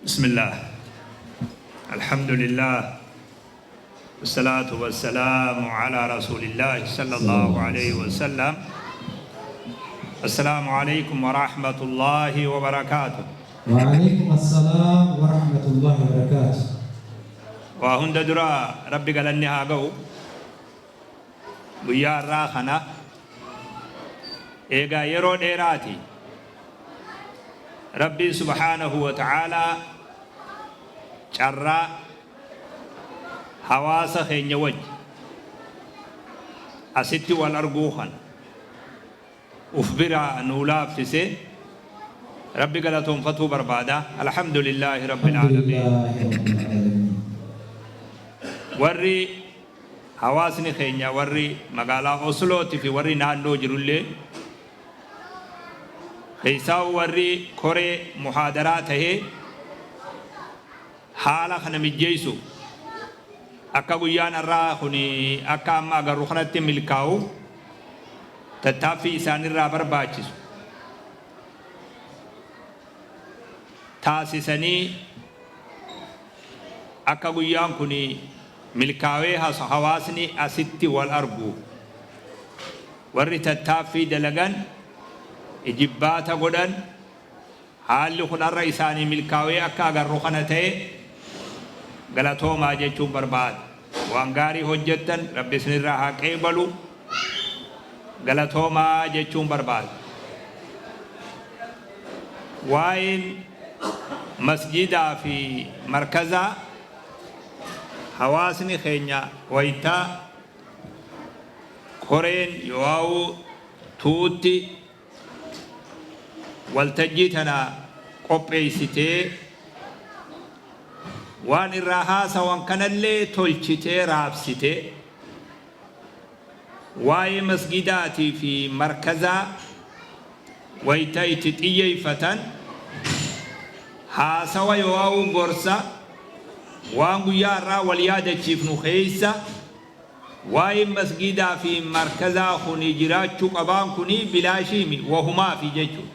Bismillaah Alhamdulillaah Wassalaatu wassalaamu alaa rasuulillaahi sallallaahu aleyhi wasallam Assalaamu aleykum warahmatullaahi wabarakaatuh. Wa'aleykum assalaam warahmatullaahi wabarakaatuh. Waa hunda dura Rabbi galanni haa ga'u. Guyyaa har'aa kana eegaa yeroo dheeraati Rabbiin subhaanahu wa ta'aalaa carraa hawaasa keenya wajji asitti wal arguu kana uf biraa nuu laaffise Rabbi galatoonfatuu barbaada. Alhamdulillaahi Rabbil Aalamiin. Alhamdulillaahi Rabbil Aalamiin. Warri hawaasni keenya warri magaalaa Oslooti fi warri naannoo jirullee keessaa'u warri koree muhaadaraa tahee haala kana mijjeessuuf akka guyyaan har'aa kun akka amma agarru kanatti milkaa'uuf tattaaffii isaanirraa barbaachisu taasisanii akka guyyaan kun milkaawee hawaasni asitti wal argu warri tattaaffii dalagan ijibbaata godhan Haalli kun har'a isaanii milkaawee akka agarru kana ta'e galatoomaa jechuun barbaada. Waan gaarii hojjettan Rabbi isinirraa haa qeebalu galatoomaa jechuun barbaada. Waa'een masjiidaa fi markazaa hawaasni keenya wayta koreen yoo'aawuu tuutti waltajjii tana qopheessitee waan irraa haasawan kanallee tolchitee raabsitee waa'ee masgidaatii fi markazaa wayta itti xiyyeeffatan haasawa yoo'aawuu gorsa waan guyyaa har'aa wal yaadachiifnu keessa Waa'een masgiidaa fi markazaa kuni jiraachuu qabaan kuni bilaashiimi wahumaafi jechuudha.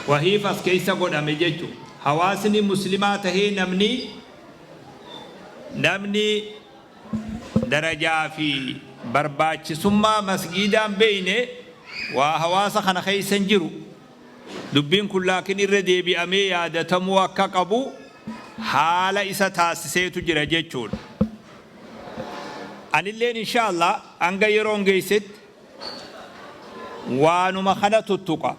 Wahiif as keessa godhame jechuudha. Hawaasni muslimaa tahee namni namni darajaa fi barbaachisummaa masgiidaa hin beeyne waa hawaasa kana keessa hin jiru. Dubbiin kun laakiin irra deebi'amee yaadatamuu akka qabu haala isa taasiseetu jira jechuudha. Anilleen inshaa Allah hanga yeroon geessetti waanuma kana tuttuqa.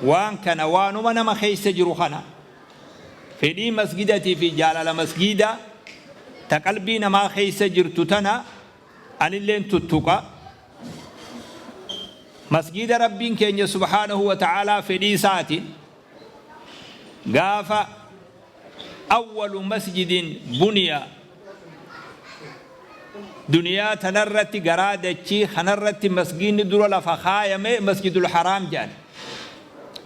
Waan kana waanuma nama keessa jiru kana fedhii masgidatii fi jaalala masgiidaa ta qalbii namaa keessa jirtu tana anilleen tuttuqa. Masgiida Rabbiin keenya subhaanahu wa ta'aalaa fedhii isaatiin gaafa awwalu masjidin buniya duniyaa tanarratti garaa dachii kanarratti masgiidni dura lafa kaayame masjidul haraam jedhan.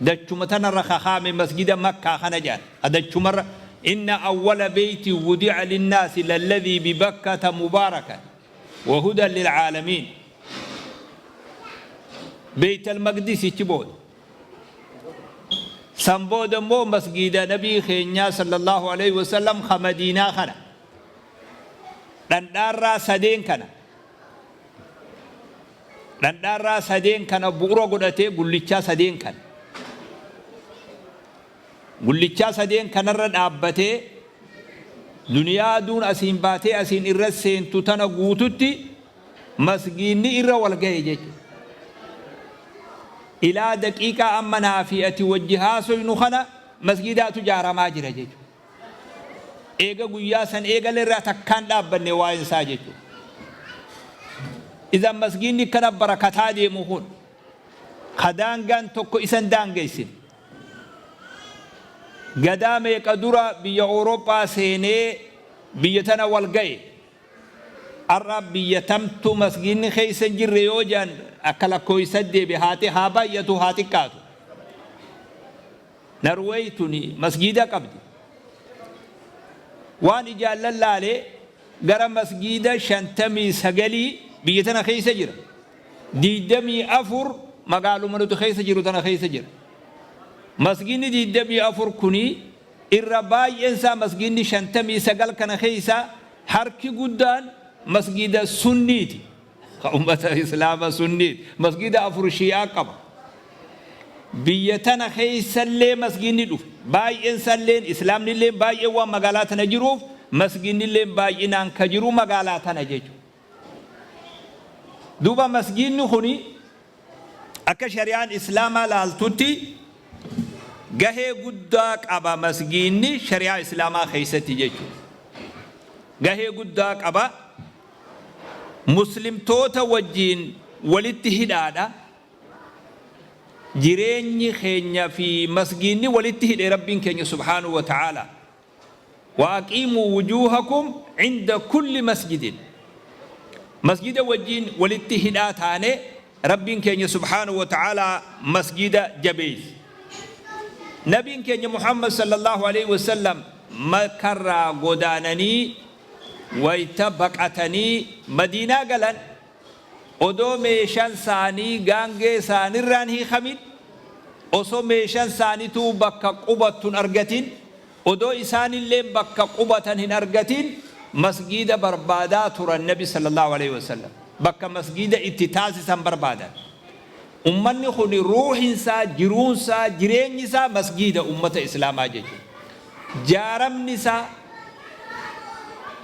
Dachuma tanarra kakaame masgida Makkaa kana jedhan. Dachumarra inna awwala beeyti wudi'a linnaasi lalladhii bibakkata mubaarakan wa hudan lil'aalamiin. Beeytal Maqdisichi booda. San booda immoo masgiida Nabii keenyaa sallallahu aleyhi wa sallam ka Madiinaa kana. Dhandhaarraa sadeen kana. Dhandhaarraa sadeen kana bu'ura godhatee gullichaa sadeen kana. Gullichaa sadeen kanarra dhaabbatee duniyaa aduun asiin baatee asiin irra seentu tana guututti masgiinni irra wal gahe jechuudha. Ilaa daqiiqaa amma naa fi ati wajji haasoynu kana masgiidaatu jaaramaa jira jechuudha. Eega guyyaa san eegale irraa takkaan dhaabbanne waa'een isaa jechuudha. Idan masgiinni akkana barakataa deemu kun ka daangaan tokko isa hin daangeessine. Gadaa meeqa dura biyya Awurooppaa seenee biyya tana wal ga'e. Har'a biyya tamtu masgiinni keessa hin jirre yoo jedhan akka lakkooysa deebi haa baay'atu haa xiqqaatu. Narweey tuni masgiida qabdi. Waan ijaan lallaale gara masgiida 59 biyya tana keessa jira. 24 magaaluma nuti keessa jiru tana keessa jira. Masgiidni 24 kuni Irra baay'een isaa masgiidni 59 kana keessa harki guddaan masgiida sunniiti. Ka ummata islaama sunniiti. Masgiida 4 shi'aa qaba. Biyya tana keessallee masgiidni dhufe. Baay'een isaalleen islaamnillee baay'een waan magaalaa tana jiruuf masgiidnillee baay'inaan ka jiru magaalaa tana jechuudha. Duuba masgiidni kuni akka shari'aan islaamaa laaltutti gahee guddaa qaba masgiidni shari'aa islaamaa keessatti jechuudha. Gahee guddaa qaba. Muslimtoota wajjiin walitti hidhaadha. Jireenyi keenya fi masgiidni walitti hidhe Rabbiin keenya subhaanahu wa ta'ala. Wa aqiimuu wujuuhakum inda kulli masjidin. Masjida wajjiin walitti hidhaa taane Rabbiin keenya subhaanahu wa ta'ala masjida jabeesse. Nabiin keenya Muhammad sallallahu alaihi wasallam Makkarraa godaananii wayta baqatanii Madiinaa galan, odoo meeshaan isaanii gaangee isaanirraa hin hiikamin, osoo meeshaan isaanituu bakka qubattu hin argatin, odoo isaanilleen bakka qubatan hin argatin masgiida barbaadaa turan Nabi sallallahu aleyhi wasallam. Bakka masgiida itti taasisan barbaadan. Ummanni kuni ruuhin isaa, jiruun isaa, jireenyi isaa masgiida ummata islaamaa jechuudha. Jaaramni isaa,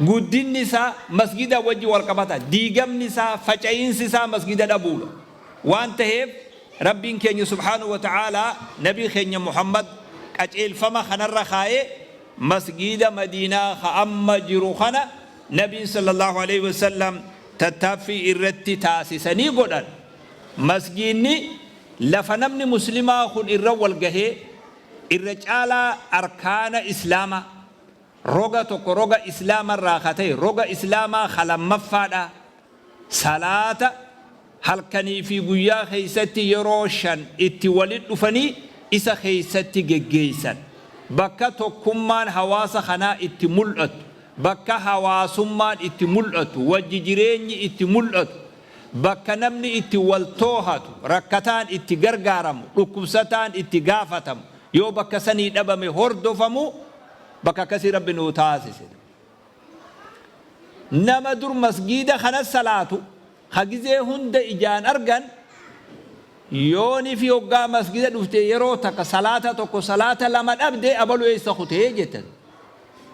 guddinni isaa masgiida wajji wal qabata. Diigamni isaa, faca'iinsi isaa masgiida dhabuudha. Waan taheef Rabbiin keenya subhaanahu wa ta'aalaa Nabii keenya Muhammad qaceelfama kanarra kaayee masgiida Madiinaa ka amma jiru kana Nabiin sallallahu aleyhi wa sallam tattaaffii irratti taasisanii godhan. Masgiidni lafa namni muslimaa kun irra wal gahee irra caalaa arkaana islaamaa roga tokko roga islaama irraa ka ta'e roga islaamaa ka lammaffaadha. Salaata halkanii fi guyyaa keessatti yeroo 5 itti walitti dhufanii isa keessatti geggeessan. Bakka tokkummaan hawaasa kanaa itti mul'attu, bakka hawaasummaan itti mul'attu, wajji jireenyi itti mul'atu, bakka namni itti wal toohatu, rakkataan itti gargaaramu, dhukkubsataan itti gaafatamu, yoo bakka sanii dhabame hordofamu, bakka akkasii Rabbi nuu taasise. Nama dur masgiida kana salaatu, ka gizee hunda ijaan argan, yoonifi hoggaa masgiida dhufte yeroo takka salaata tokko salaata lama dhabde abalu eessa kutee jettan.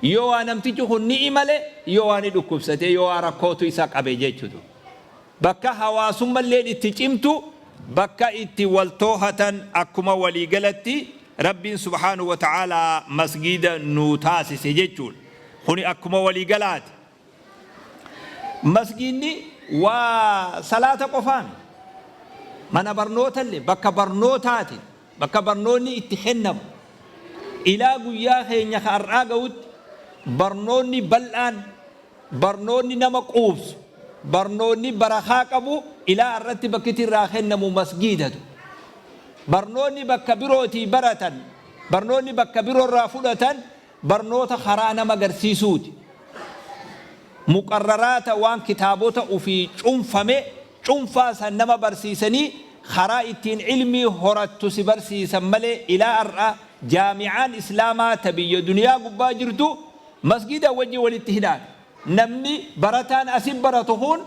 Yoo waa namtichi kun ni imale, yoo waa ni dhukkubsate, yoo waa rakkootu isa qabe jechuutu. Bakka hawaasummalleen itti cimtu, bakka itti wal toohatan akkuma walii galatti Rabbiin subhaanahu wa ta'aalaa masgiida nuu taasise jechuudha. Kuni akkuma walii galaati. Masgiidni waa salaata qofaami. Mana barnootallee bakka barnootaati. Bakka barnoonni itti kennamu. Ilaa guyyaa keenya ka har'aa ga'utti barnoonni bal'aan, barnoonni nama quubsu, barnoonni barakaa qabu ilaa har'atti bakki itti irraa kennamu masgiidatu. Barnoonni bakka birootii baratan, barnoonni bakka biroorraa fudhatan barnoota karaa nama garsiisuuti. Muqarraraata waan kitaabota ufii cunfame cunfaa san nama barsiisanii karaa ittiin ilmii horattu si barsiisan malee ilaa har'aa jaami'aan islaamaa ta biyya duniyaa gubbaa jirtu masgiida wajji walitti hidhaadha. Namni barataan asi baratu kun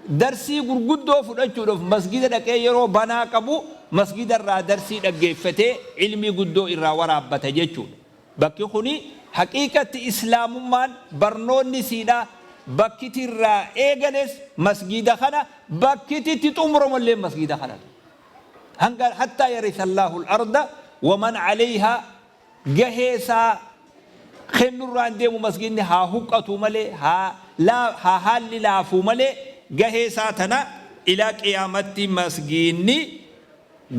darsii gurguddoo fudhachuudhaaf masgiida dhaqee yeroo banaa qabu masgiida irraa darsii dhaggeeffatee ilmii guddoo irraa waraabbata jechuudha. Bakki kuni haqiiqatti islaamummaan barnoonni isiidha bakkiti irraa eegales masgiida kana bakkiti itti xumuramullee masgiida kana hanga hattaa yarisa Allahu al-arda waman alayha gahee isaa kennurraan deemu masgiidni haa huqqatu malee haa haa haalli laafuu malee gahee isaa tana ilaa qiyaamatti masgiidni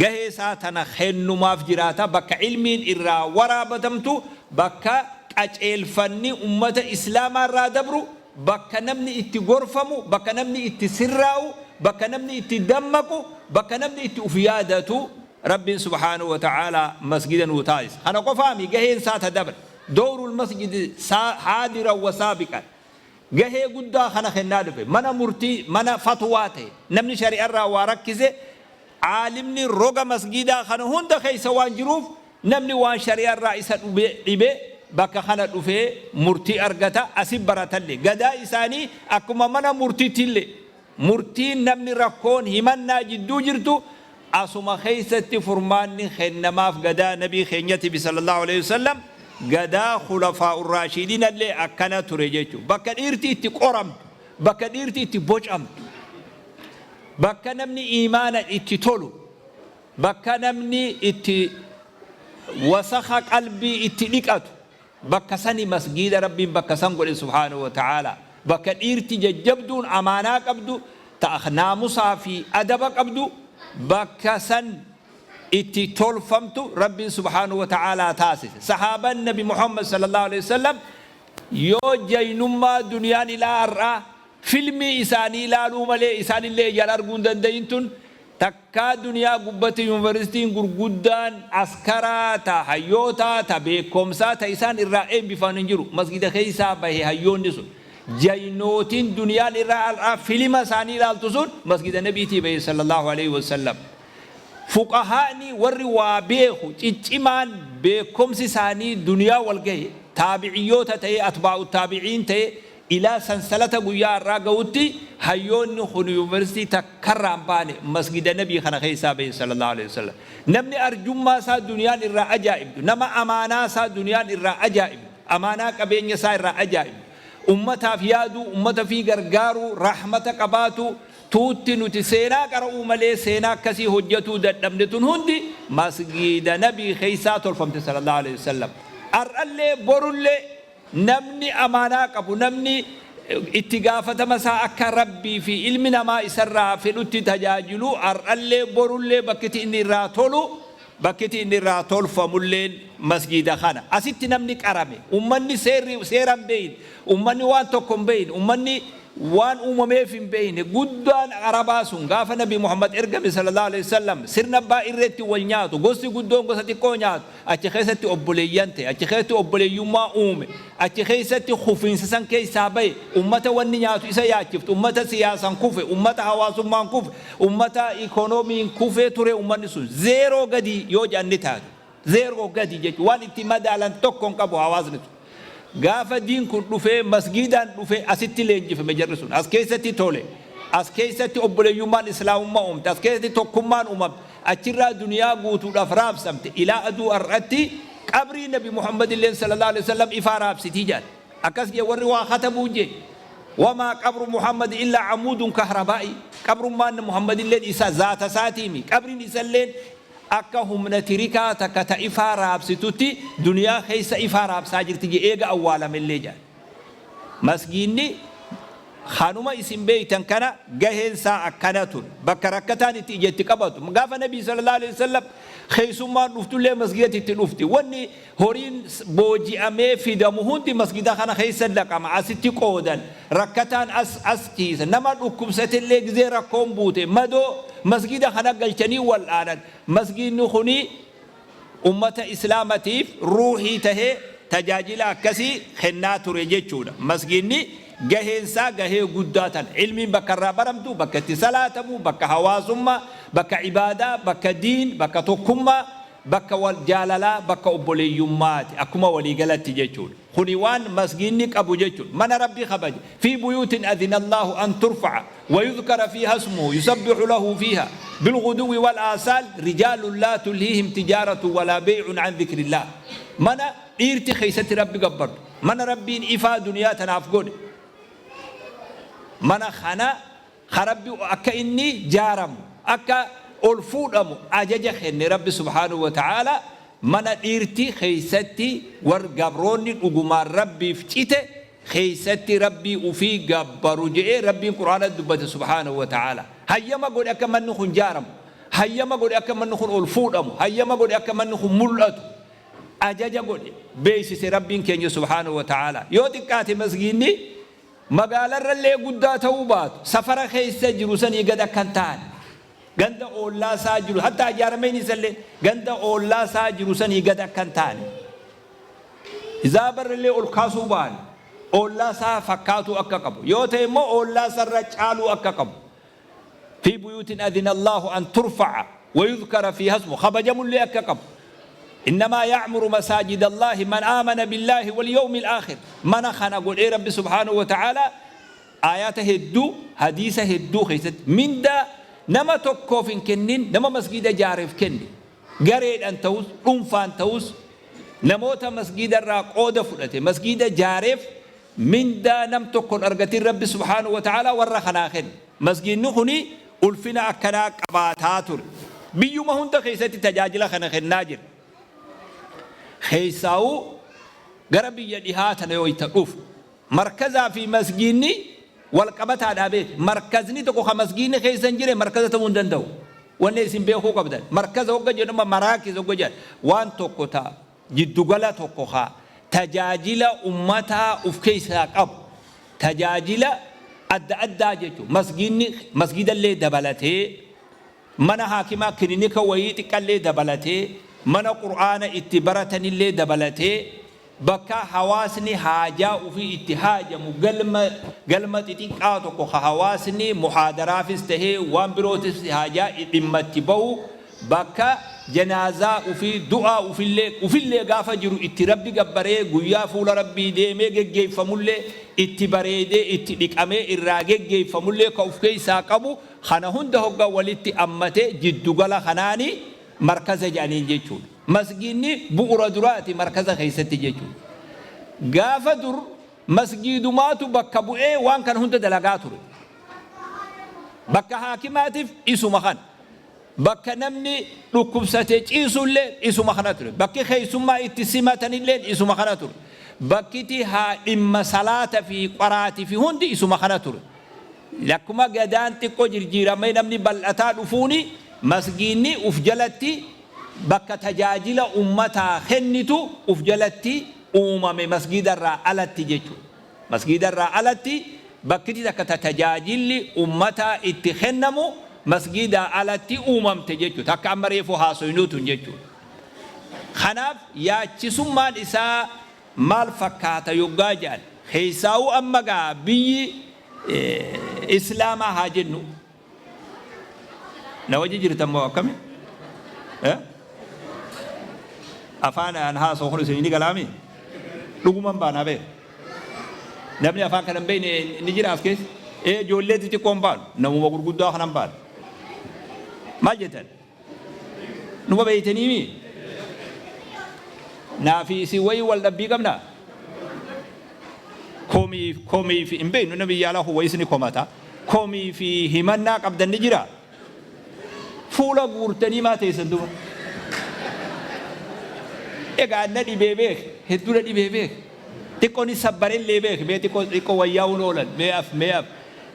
Gahee isaa tana kennumaaf jiraata, bakka ilmiin irraa waraabatamtu, bakka qaceelfanni ummata islaamaa irraa dabru, bakka namni itti gorfamu, bakka namni itti sirraa'u, bakka namni itti dammaqu, bakka namni itti uf yaadatu Rabbiin subhaanahu wa ta'aalaa masgida nuu taasise. Kana qofaami gaheen isaa ta dabre. Dowrul masjidi haadiran wa saabiqan. Gahee guddaa kana kennaa dhufe. Mana murtii, mana fatwaa ta'e. Namni shari'arraa waa rakkise Aalimni roga masgiidaa kana hunda keessa waan jiruuf namni waan shari'aa irraa isa dhibe, bakka kana dhufee murtii argata, asi baratallee. Gadaa isaanii akkuma mana murtiitillee murtiin namni rakkoon himannaa jidduu jirtu asuma keessatti furmaanni kennamaaf. Gadaa nabii keenyatiif sallallahu alaihi wasallam, gadaa khulafaa urraashidiin illee akkana ture jechuudha. Bakka dhiirti itti qoramtu, bakka dhiirti itti bocamtu, bakka namni iimaana itti tolu, bakka namni itti wasakha qalbii itti dhiqatu, bakka sani masgiida Rabbiin bakka san godhe subhaanahu wa ta'ala. Bakka dhiirti jajjabduun amaanaa qabdu, ta naamusaa fi adaba qabdu, bakka san itti tolfamtu Rabbiin subhaanahu wa ta'ala taasise. Sahaaban Nabi Muhammad sallallahu alaihi wasallam yoo jaynummaa duniyaan ilaa har'aa filmii isaanii ilaaluu malee isaanillee ijaan arguu hin danda'in, tun takkaa duniyaa gubbatti yuunivarsiitiin gurguddaan askaraa ta hayyootaa ta beekomsaa ta isaan irraa eebbifan hin jiru. Masgida keessaa bahe hayyoonni sun. Jaynootiin duniyaan irraa har'aa filima isaanii ilaaltu sun masgida nabiitii bahe sallallahu alaihi wasallam. Fuqahaani warri waa beeku ciccimaan beekomsi isaanii duniyaa wal gahe, taabiciyyoota ta'ee, atbaa'u taabiciin ta'e, ilaa sansalata guyyaa har'aa ga'utti, hayyoonni kun yuunivarsiitii takkarraa hin baane, masgida nabii kana keessaa bahe sallallahu alaihi wasallam. Namni arjummaa isaa duniyaan irraa ajaa'ibdu, nama amaanaa isaa duniyaan irraa ajaa'ibdu, amaanaa qabeenya isaa irraa ajaa'ibdu, ummataaf yaaduu, ummata fi gargaaruu, rahmata qabaatu, tuutti nuti seenaa qara'uu malee seenaa akkasii hojjetuu dadhabne, tun hundi masgida nabii keessaa tolfamte sallallahu alaihi wasallam. Har'allee borullee namni amaanaa qabu, namni itti gaafatama isaa akka Rabbii fi ilmi namaa isarraa fedhutti tajaajilu, har'allee borullee bakkiti inni irraa tolu, bakkiti inni irraa tolfamulleen masgida kana. Asitti namni qarame, ummanni seerri seera hin beeyne, ummanni waan tokko hin beeyne, ummanni waan uumameef hin beeyne guddaan Arabaa sun, gaafa Nabi Muhammad ergame sallallahu alaihi wasallam, sirna abbaa irreetti wal nyaatu, gosti guddoon gosa xiqqoo nyaatu, achi keessatti obboleeyyan ta'e, achi keessatti obboleeyyummaa uume, achi keessatti kufiinsa san keessaa bahe. Ummata wanni nyaatu isa yaachiftu, ummata siyaasan kufe, ummata hawaasummaan kufe, ummata ikoonomiin kufee ture. Ummanni sun zeeroo gadi yoo jedhan taatu, zeeroo gadi jechuun waan itti madaalan tokko hin qabu hawaasni sun. Gaafa diin kun dhufee masgiidaan dhufee asitti leenjifame, jarri sun as keessatti tole, as keessatti obboleeyyummaan islaamummaa uumte, as keessatti tokkummaan uumamte, achirraa duniyaa guutuudhaaf raabsamte. Ilaa aduu har'atti qabrii Nabi Muhammad illeen sallallahu alaihi wasallam ifaa raabsitii jedhan. Akkas jee warri waa katabuu jee: wamaa qabru Muhammad illaa amuudun kahrabaa'i. Qabrummaan Muhammad illeen isa zaata isaatiimi, qabriin isalleen akka humna tirikaa takka ta ifaa raabsitutti duniyaa keessa ifaa raabsaa jirti jee eega awwaalamellee jedhan. Masgiinni kanuma isin beeytan kana gaheen isaa akkana ture. Bakka rakkataan itti ijatti qabatu, gaafa Nabii sallallahu alaihi wasallam keessummaan dhuftullee masgidatti itti dhufti. Wanni horiin booji'amee fidamu hundi masgida kana keessa naqama, asitti qoodan, rakkataan as as ciisa. Nama dhukkubsatellee gizee rakkoon buute madoo masgida kana galchanii wal'aanan. Masgidni kuni ummata islaamatiif ruuhii tahee tajaajila akkasii kennaa ture jechuudha. Masgidni gaheensaa gahee guddaa tana. Ilmiin bakka irraa baramtu, bakka itti salaatamu, bakka hawaasummaa, bakka ibaadaa, bakka diin, bakka tokkummaa, bakka wal jaalalaa, bakka obboleeyyummaati akkuma waliigalatti jechuudha. Kuni waan masgidni qabu jechuudha. Mana Rabbi kabaje. في بيوت أذن الله أن ترفع ويذكر فيها اسمه يسبح له فيها بالغدو والآصال رجال لا تلهيهم تجارة ولا بيع عن ذكر الله. Mana dhiirti keessatti Rabbi gabbartu, mana Rabbiin ifaa duniyaa tanaaf godhe, mana kana Rabbi akka inni jaaramu, akka ol fuudhamu ajaja kenne Rabbi subhaanahu wa ta'ala. Mana dhiirti keessatti war gabroonni dhugumaan Rabbiif cite keessatti Rabbii ufii gabbaru jedhee Rabbiin Quraana dubbate subhaanahu wa ta'ala. Hayyama godhe akka manni kun jaaramu, hayyama godhe akka manni kun ol fuudhamu, hayyama godhe akka manni kun mul'atu ajaja godhe, beeksise Rabbiin keenya subhaanahu wa ta'ala. Yoo xiqqaate masgiinni magaalarrallee guddaa ta'uu baatu, safara keessa jiru sanii gad akka hin taane, ganda oollaa isaa jiru, hatta ijaarameen isallee ganda oollaa isaa jiru sanii gad akka hin taane, zaabarrallee ol kaasuu baane, oollaa isaa fakkaatuu akka qabu, yoo ta'e immoo oollaa isarra caaluu akka qabu. في بيوت أذن الله أن ترفع ويذكر فيها اسمه, kabajamullee akka qabu. Innamaa ya'muru masaajida Allaahi man aamana billaahi wal yawmil aakhir. Mana kana godhee Rabbi subhaanahu wa ta'aalaa aayaata hedduu, hadiisa hedduu keessatti mindaa nama tokkoof hin kennin, nama masgiida jaareef kenne. Gareedhaan ta'us, dhuunfaan ta'us, namoota masgiida irraa qooda fudhate, masgiida jaareef mindaa nam tokko hin argatin Rabbi subhaanahu wa ta'aalaa warra kanaa kenne. Masgiidni kuni ulfina akkanaa qabaataa ture. Biyyuma hunda keessatti tajaajila kana kennaa jira. Keessaawuu gara biyya dhihaa tana wayta dhufu markazaa fi masgiidni wal qabataadhaa beeki. Markazni tokko ka masgiidni keessa hin jire markaza ta'uu hin danda'u. Wanni isin beekuu qabdan. Markaza hogga jennu amma maraakiz hogga jedhan waan tokko ta jiddugala tokko ka tajaajila ummataa uf keessaa qabu, tajaajila adda addaa jechuun masgiidni masgiidallee dabalatee, mana haakimaa kilinika wayii xiqqallee dabalatee, mana qur'aana itti baratanillee dabalatee, bakka hawaasni haajaa ufii itti haajamu galma galma xixiqqaa tokko ka hawaasni muhaadaraafis tahee waan birootifis haajaa dhimma itti bahu, Bakka janaazaa ufii, du'aa ufillee, ufillee gaafa jiru itti Rabbi gabbaree guyyaa fuula Rabbii deemee geggeeffamullee itti bareedee itti dhiqamee irraa geggeeffamullee ka uf keessaa qabu kana hunda hogga walitti ammate jiddu gala kanaani markaza jedhaniin jechuudha. Masgiidni bu'ura duraati markaza keessatti jechuudha. Gaafa dur masgiidumaatu bakka bu'ee waan kana hunda dalagaa ture. Bakka haakimaatiif isuma kana. Bakka namni dhukkubsate ciisullee isuma kana ture. Bakki keessummaa itti simatanilleen isuma kana ture. Bakkiti haa dhimma salaata fi qaraati fi hundi isuma kana ture. Lakkuma gadaan xiqqoo jirjiiramee namni bal'ataa dhufuuni masgiinni uf jalatti bakka tajaajila ummataa kennitu uf jalatti uumame masgiida irraa alatti jechuudha. Masgiida irraa alatti bakkiti takka ta tajaajilli ummataa itti kennamu masgiidaa alatti uumamte jechuudha. Takka amma reefu haasoynuu tun jechuudha. Kanaaf yaachisummaan isaa maal fakkaata yoggaa jedhan, keessaawuu amma gaa biyyi Islaamaa haa jennu. Na wajji jirtan moo akkami? Afaan an haasa'u kun isin ni galaami? Dhuguman baanaa beeka. Namni afaan kana hin beekne ni jira as keessa? Ee, ijoollee xixiqqoo hin baanu. Namuma gurguddaa kana hin baanu. Maal jettan? Numa beeytaniimi? Naa fi isin wayii wal dhabbii qabnaa? Komii komii fi hin beeknu, namni biyya alaa kun wayii isin komata. Komii fi himannaa qabdan ni jira? Fuula guurtanii maa teessan duba? Egaa na dhibee beek, hedduu na dhibee beek. Xiqqoo ni sabbarellee beek, mee xiqqoo xiqqoo wayyaa'uun oolan, mee af mee af.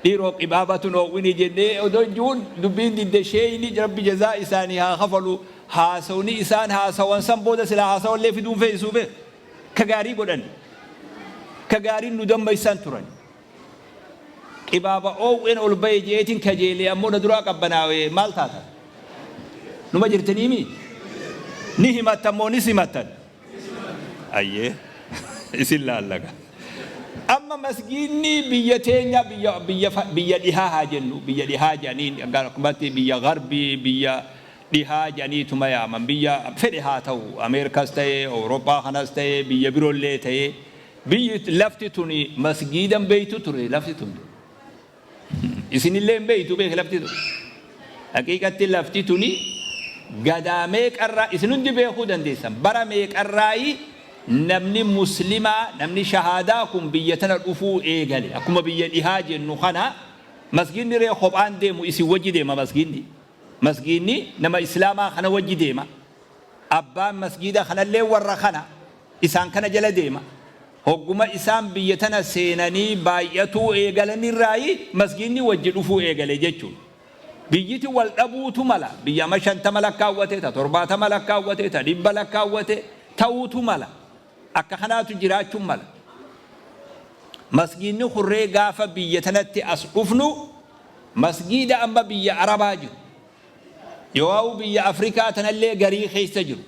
Dhiiroo qibaabatu noowwini jennee odoo jiruun dubbiin didde. Sheeyni Rabbi jazaa isaanii haa kafalu, haasawni isaan haasawan san booda silaa haasawallee fiduun feesisuu beek. Ka gaarii godhan, ka gaariin nu dammaysan turan. Qibaaba oowween ol baye je'eetiin kajeelee ammoo na duraa qabbanaawe. Maal taatan? Numa jirtaniimi? Ni himattan moo ni simattan? Ayyee, isin laallaga. Amma masgiidni biyya teenya, biyya biyya biyya dhihaa haa jennu, biyya dhihaa jedhaniin akkumatti biyya garbii, biyya dhihaa jedhaniituma yaaman, biyya fedhe haa ta'u, Ameerikas ta'e, Awurooppaa kanas ta'e, biyya biroollee ta'e, biyyi lafti tuni masgiidan beeytu ture lafti tun. Isinillee hin beeytu beeki lafti tun. Haqiiqatti lafti tuni gadaa meeqarraa isin hundi beekuu dandeessan. Bara meeqarraayi namni muslimaa, namni shahaadaa kun biyya tana dhufuu eegale. Akkuma biyya dhihaa jennu kana masgiidni ree kophaan deemu, isin wajji deema masgiidni. Masgiidni nama islaamaa kana wajji deema. Abbaan masgiida kanallee warra kana. Isaan kana jala deema. Hogguma isaan biyya tana seenanii baay'atuu eegalanirraayi masgiidni wajji dhufuu eegale jechuudha. Biyyiti wal dhabuutu mala. Biyya ama 50 lakkaawwate, ta 70 lakkaawwate, ta 100 lakkaawwate ta'uutu mala. Akka kanaatu jiraachuun mala. Masgiidni kurree gaafa biyya tanatti as dhufnu masgiida amma biyya Arabaa jiru, yoo'aa'uu biyya Afrikaa tanallee garii keessa jiru,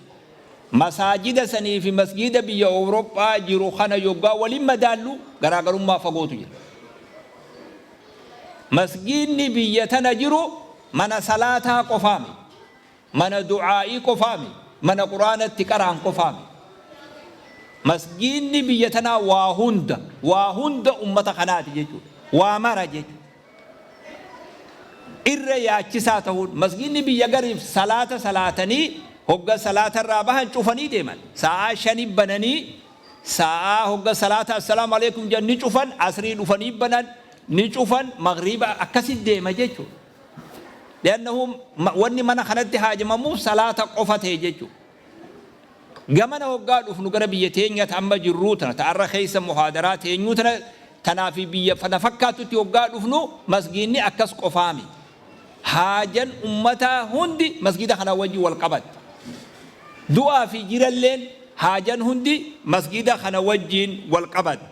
masaajida sanii fi masgiida biyya Owurophaa jiru kana yoggaa waliin madaallu garaagarummaa fagootu jira. Masgiidni biyya tana jiru mana salaataa qofaa miti. Mana du'aa'ii qofaa miti. Mana Qur'aana itti qara'an qofaa miti. Masgiidni biyya tanaa waa hunda, waa hunda ummata kanaati jechuudha. Waa mara jechuudha. Irra yaachisaa tahuun masgiidni biyya gariif salaata salaatanii hogga salaata irraa bahan cufanii deeman. Sa'aa shani bananii sa'aa hogga salaata assalaamu aleykum jedhan ni cufan, asrii dhufanii banan ni cufan, maghriiba akkasi deema jechuudha. Li'annahu wanni mana kanatti haajamamuuf salaata qofa ta'e jechuudha. Gamana hoggaa dhufnu gara biyya teenya ta amma jirruu tana, ta arra keessa muhaadaraa teenyuu tana, tanaa fi biyya fana fakkaattutti hoggaa dhufnu masgiinni akkas qofaa miti. Haajan ummataa hundi masgiida kana wajji wal qabatti. Du'aa fi jiralleen haajan hundi masgiida kana wajjiin wal qabatti.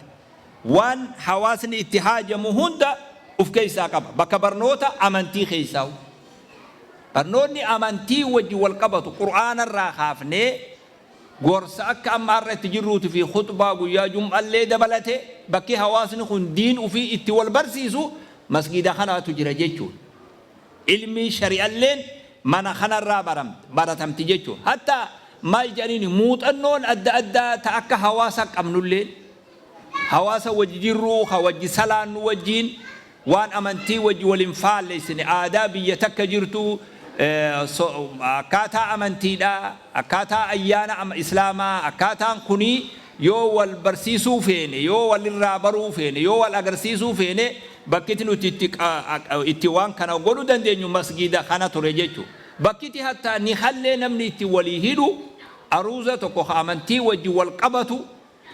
Waan hawaasni itti haajamu hunda uf keessaa qaba. Bakka barnoota amantii keessaahu. Barnoonni amantii wajji wal qabatu Qur'aana irraa kaafnee gorsa akka amma har'a itti jirruuti fi khuxbaa guyyaa jum'allee dabalate bakki hawaasni kun diin ufii itti wal barsiisu masgiida kanaatu jira jechuudha. Ilmii shari'alleen mana kanarraa baratamti jechuudha. Hatta maal jedhaniin muuxannoon adda addaa ta akka hawaasa qabnulleen hawaasa wajji jirru ka wajji salaannu wajjiin Waan amantii wajji wal hin faallessine, aadaa biyya takka jirtu, akkaataa amantiidhaa, akkaataa ayyaana Islaamaa, akkaataan kuni yoo wal barsiisuu feene, yoo walirraa baruu feene, yoo wal agarsiisuu feene, bakkiti nuti itti waan kana godhuu dandeenyu masgiida kana ture jechuudha. Bakkiti hattaa nikallee namni itti walii hidhu, aruuza tokko ka amantii wajji wal qabatu,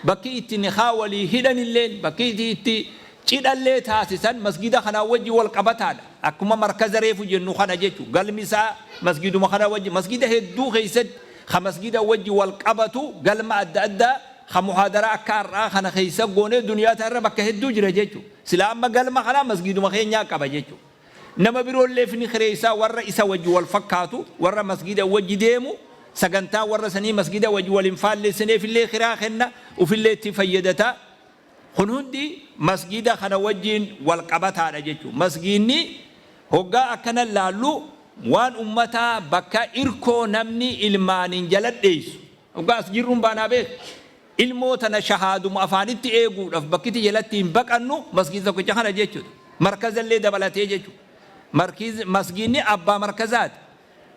Bakki itti nikhaa walii hidhanilleen, bakki itti cidhallee taasisan masgiida kanaa wajji wal qabataadha. Akkuma markaza reefu jennu kana jechu. Galmi isaa masgiiduma kana wajji, masgiida hedduu keessatti ka masgiida wajji wal qabatu galma adda addaa ka muhaadaraa akka har'aa kana keessa goonee duniyaa tanarra bakka hedduu jira jechu. Silaa amma galma kana masgiiduma keenyaa qaba jechu. Nama biroolleef ni kireeysa, warra isa wajji wal fakkaatu, warra masgiida wajji deemu, sagantaa warra sanii masgiida wajji wal hin faallessineefillee kiraa kenna, ufillee itti fayyadata. Kun hundi masgiida kana wajjiin wal qabataadha jechuudha. Masgiidni hoggaa akkana laallu waan ummataa bakka irkoo namni ilmaaniin jala dheeysu. Hoggaa as jirruun baanaa beek. Ilmoo tana shahaaduma afaanitti eeguudhaf bakkiti jalatti hin baqannu masgiida tokkicha kana jechuudha. Markazallee dabalatee jechuudha. Markiz, masgiidni abbaa markazaati.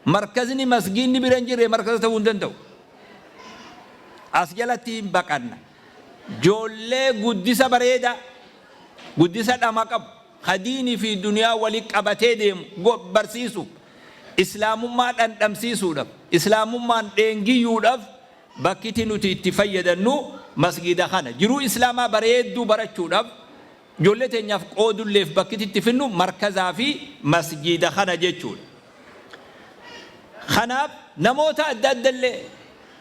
Markazni masgiidni bira hin jirre markaza ta'uu hin danda'u. As jalatti hin baqanna. Joollee guddisa bareedaa, guddisa dhama qabu, ka diinii fi duniyaa wali qabatee deemu barsiisuuf, islaamummaa dhandhamsiisuudhaf, islaamummaan dheengiyyuudhaf Bakkiti nuti itti fayyadannu masgiida kana. Jiruu Islaamaa bareedduu barachuudhaaf, ijoollee teenyaaf qoodulleef bakkiti itti finnu markazaa fi masgiida kana jechuudha. Kanaaf namoota adda addallee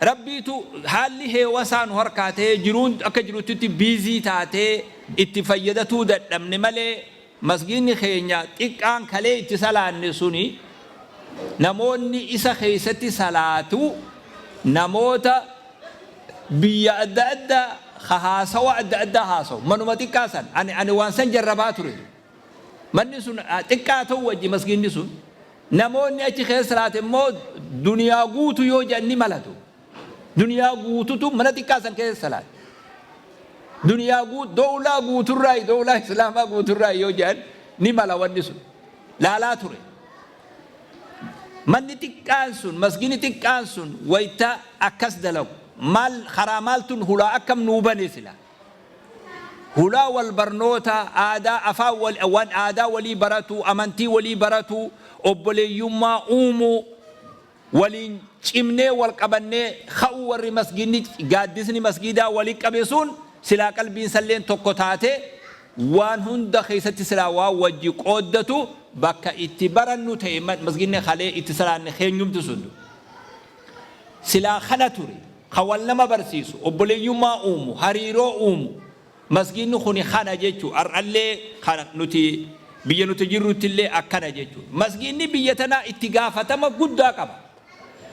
Rabbiitu haalli heewasaa nu harkaa ta'ee jiruun akka jiruttitti biizii taatee itti fayyadatuu dadhabne malee masgiidni keenya xiqqaan kalee itti salaanne suni namoonni isa keessatti salaatu namoota biyya adda addaa ka haasawa adda addaa haasawu manuma xiqqaa san ani ani waan san jarrabaa ture manni sun xiqqaa ta'u wajji masgiidni sun namoonni achi keessa salaate immoo duniyaa guutu yoo jedhan ni malatu. Duniyaa guututu mana xiqqaa san keessa salaate. Duniyaa guut dowlaa guuturraa dowlaa islaamaa guuturraa yoo jedhan ni mala wanni sun. Laalaa ture. Manni xiqqaan sun masgini xiqqaan sun wayta akkas dalagu maal karaa maaltun hulaa akkam nuu bane sila. Hulaa wal barnoota aadaa afaan wal waan aadaa walii baratuu amantii walii baratuu obboleeyyummaa uumuu waliin cimnee wal qabannee ka'uu warri masgiidni gaaddisni masgiidaa wali qabe sun silaa qalbiin salleen tokko taatee waan hunda keessatti silaa waan wajji qooddatu bakka itti barannu ta'e masgiidni kalee itti salaanne keenyumti sun silaa kana ture ka wal nama barsiisu obboleeyyummaa uumu hariiroo uumu Masgiidni kuni kana jechu har'allee kana nuti biyya nuti jirruttillee akkana jechu. Masgiidni biyya tanaa itti gaafatama guddaa qaba.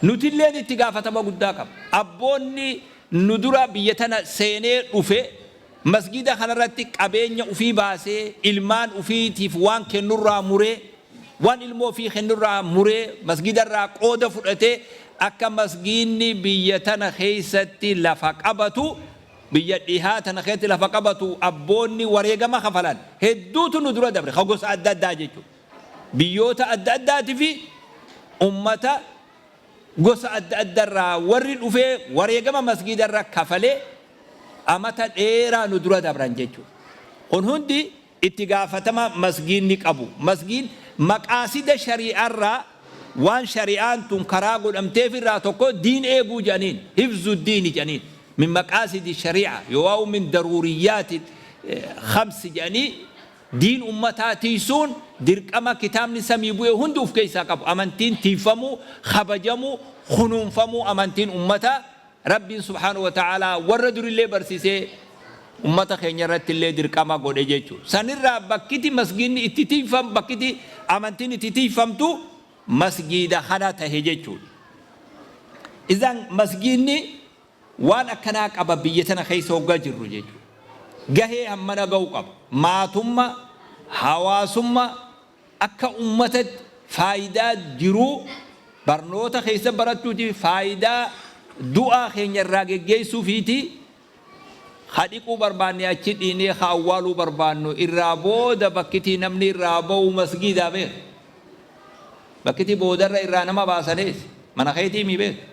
Nutilleen itti gaafatama guddaa qaba. Abboonni nu dura biyya tana seenee dhufe masgiida kanarratti qabeenya ufii baasee ilmaan ufiitiif waan kennurraa muree waan ilmoo ofii kennurraa muree masgiidarraa qooda fudhatee Akka masgiinni biyya tana keessatti lafa qabatu, biyya dhihaa tana keessatti lafa qabatu, abboonni wareegama kafalan hedduutu nu dura dabre, ka gosa adda addaa jechuudha. Biyyoota adda addaati fi ummata gosa adda addarraa warri dhufee wareegama masgiida irra kafalee amata dheeraa nu dura dabran jechuudha. Kun hundi itti gaafatama masgiinni qabu. Masgiin maqaasida shari'aarraa, waan shari'aan tun karaa godhamteef irraa tokko diin eeguu jedhaniin, hifzu diini jedhaniin, min maqaasidi shari'a yoowaa'u min daruuriyyaati khamsi jedhanii, diin ummataa tiiysuun dirqama kitaabni samii bu'e hundi uf keessaa qabu. Amantiin tiiyfamuu, kabajamuu, kunuunfamuu amantiin ummataa Rabbiin subhaanahu wa ta'aalaa warra durillee barsiisee ummata keenya irrattillee dirqama godhe jechuudha. Sanirraa bakkiti masgiidni itti tiiyfam, bakkiti amantiin itti tiiyfamtu masgiida kana tahe jechuudha. Izan masgiidni waan akkanaa qaba biyya tana keessa hoggaa jirru jechuudha. Gahee hammana gahu qaba. Maatumma, hawaasumma, akka ummatatti faayidaa jiruu barnoota keessa barachuuti, faayidaa du'aa keenya irraa geggeessuufiiti. Ka dhiquu barbaanne achi dhiinee, ka awwaaluu barbaannu irraa booda bakkitii namni irraa ba'u masgiidaa beeka. Bakkitii boodarra irraa nama baasanees mana keetii mii beeka.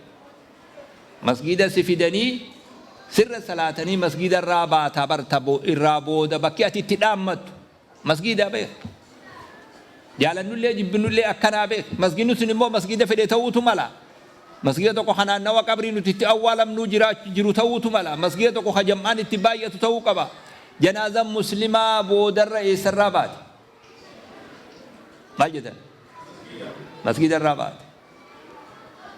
Masgiida si fidanii sirra salaatanii masgiida irraa baataa barta, irraa booda bakki ati itti dhaammattu masgiidaa beeka. Jaalannullee jibbinullee akkanaa beeka. Masgiidni sun immoo masgiida fedhe ta'uutu mala. Masgiida tokko ka naannawa qabrii nuti itti awwaalamnuu jiru ta'uutu mala. Masgiida tokko ka jam'aan itti baay'atu ta'uu qaba. Janaazaan muslimaa boodarra eessarraa baate? Maal jettan? Masgiida irraa baate.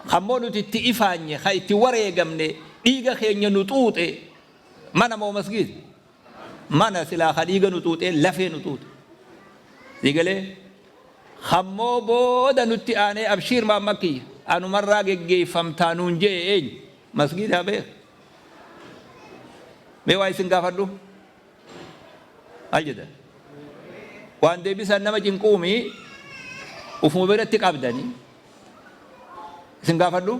Kammoo nuti itti ifaanye, ka itti wareegamne, dhiiga keenya nu xuuxe mana moo masgiida? Mana silaa ka dhiiga nu xuuxee lafee nu xuuxe. Sii galee? Kammoo booda nutti aanee abshiir maamma kiyya anumarraa geggeeffamtaa nuun je'e eenyu? Masgiidaa beeka. Mee waa isin gaafadhu? Maal jedhan? Waan deebisaan nama cinquumi ufuma biratti qabdanii. Isin gaafadhu?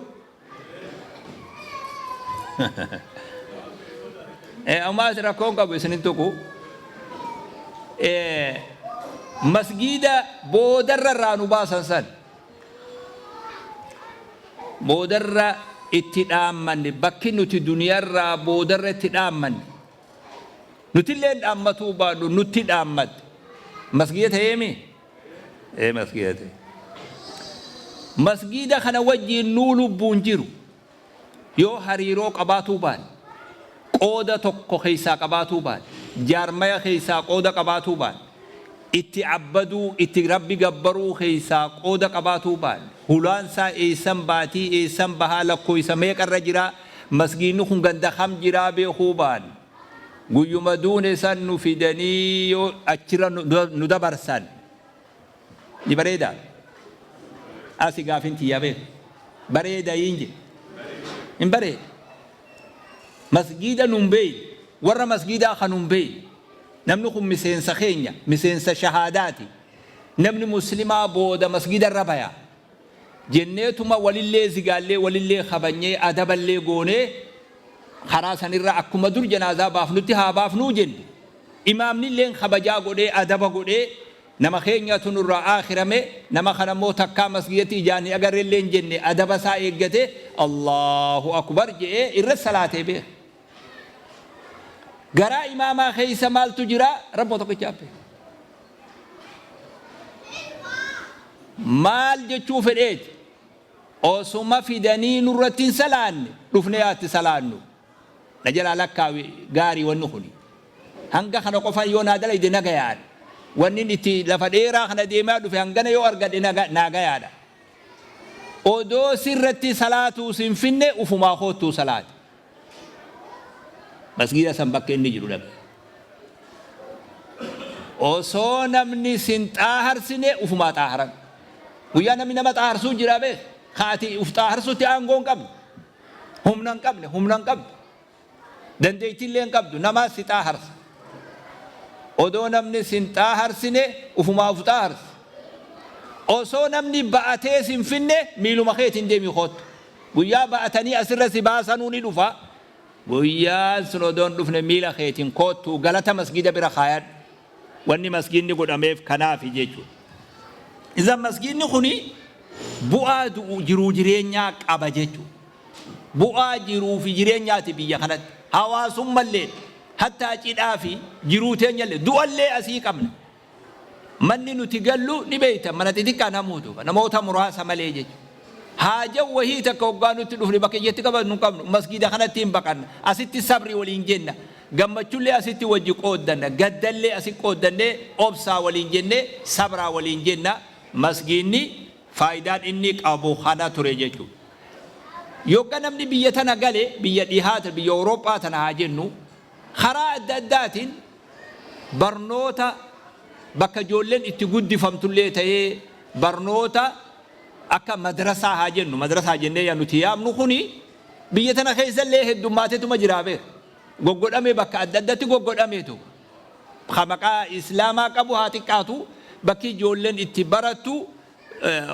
Ammaas rakkoon qabu isin hin tuqu. Masgiida boodarra irraa nu baasan san boodarra itti dhaammanne, bakki nuti duniyaarraa boodarra itti dhaammanne, nutillee dhaammatuu baadhu nutti dhaammatte, masgiida ta'eemi? Ee, masgiida ta'e. Masgiida kana wajjiin nuu lubbuun jiru yoo hariiroo qabaatuu baanne, qooda tokko keessaa qabaatuu baanne, jaarmaya keessaa qooda qabaatuu baanne, itti abbaduu, itti Rabbi gabbaruu keessaa qooda qabaatuu baanne, hulaan isaa eessan baatii, eessan bahaa, lakkooysa meeqarra jiraa, masgiidni kun ganda kam jiraa beekuu baanne, guyyuma duune san nu fidanii yoo achirra nu dabarsan ni bareedaa? Asi gaafin tiyyaa beeku. Bareeda hin jedhe. Hin bareeda. Masgiida nun beeyne. Warra masgiidaa kan nun beeyne. Namni kun miseensa keenya, miseensa shahaadaati. Namni muslimaa booda masgiida irra baya. Jenneetuma walillee zigaallee, walillee kabanyee, adaballee goonee, karaa sanirra akkuma dur janaazaa baafnutti haa baafnuu jenne. Imaamnilleen kabajaa godhee adaba godhee, nama keenyatu nurraa aakhirame, nama kana immoo takkaa masgiidatti ijaan hin agarrellee hin jenne, adaba isaa eeggate Allahu akbar je'ee irra salaatee beeka. Garaa imaamaa keessa maaltu jira? Rabbuma tokkichaa beeka. Maal jechuu fedheeti? Osuma fidanii nurratti hin salaanne dhufnee haa itti salaannu. Na jalaa lakkaawi gaarii wanni kuni. Hanga kana qofa yoo naa dalayde na gayaadha. Wannin itti lafa dheeraa kana deemaa dhufe hangana yoo argadhe naa gayaadha. Odoo sirratti salaatuu sin finne ufumaa koottuu salaati. Masgiida san bakka inni jiru dhaqe. Osoo namni sin xaaharsine ufumaa xaaharan. Guyyaa namni nama xaaharsuu jira beek. Ka ati uf xaaharsutti aangoo hin qabne. Humna hin qabne, humna hin qabdu. Dandeettii illee hin qabdu. Namaa si xaaharsa. Odoo namni sin xaaharsine ufumaa uf xaaharsi. Osoo namni ba'atee sin finne miiluma keetiin deemii koottu. Guyyaa ba'atanii asirra si baasanuu ni dhufa. Guyyaan sun odoo hin dhufne miila keetiin koottuu galata masgiida bira kaayadhu. Wanni masgiidni godhameef kanaafi jechuudha. Izan masgiidni kuni bu'aa jiruu jireenyaa qaba jechuudha. Bu'aa jiruu fi jireenyaati biyya kanatti. Hawaasummallee hattaa cidhaa fi jiruu teenyallee du'allee asii qabna. Manni nuti gallu ni beektan mana xixiqqaa namuutu namoota muraasa malee jechuudha. Haaja wahii takka hoggaa nutti dhufne bakka ijatti qabannu hin qabnu. Masgiida kanatti hin baqanna. Asitti sabri waliin jenna. Gammachullee asitti wajji qooddanna. Gaddallee asi qooddannee obsaa waliin jennee sabraa waliin jenna. Masgiidni faayidaan inni qabu kana ture jechuudha. Yogga namni biyya tana gale, biyya dhihaa biyya Awurooppaa tana haa jennu, karaa adda addaatiin barnoota bakka ijoolleen itti guddifamtullee ta'ee barnoota akka madrasaa haa jennu, madrasaa jennee yaa nuti yaamnu kuni biyya tana keessallee heddummaatetuma jiraa beeka. Goggodhamee bakka adda addatti goggodhameetu. Ka maqaa Islaamaa qabu haa xiqqaatu, bakki ijoolleen itti barattu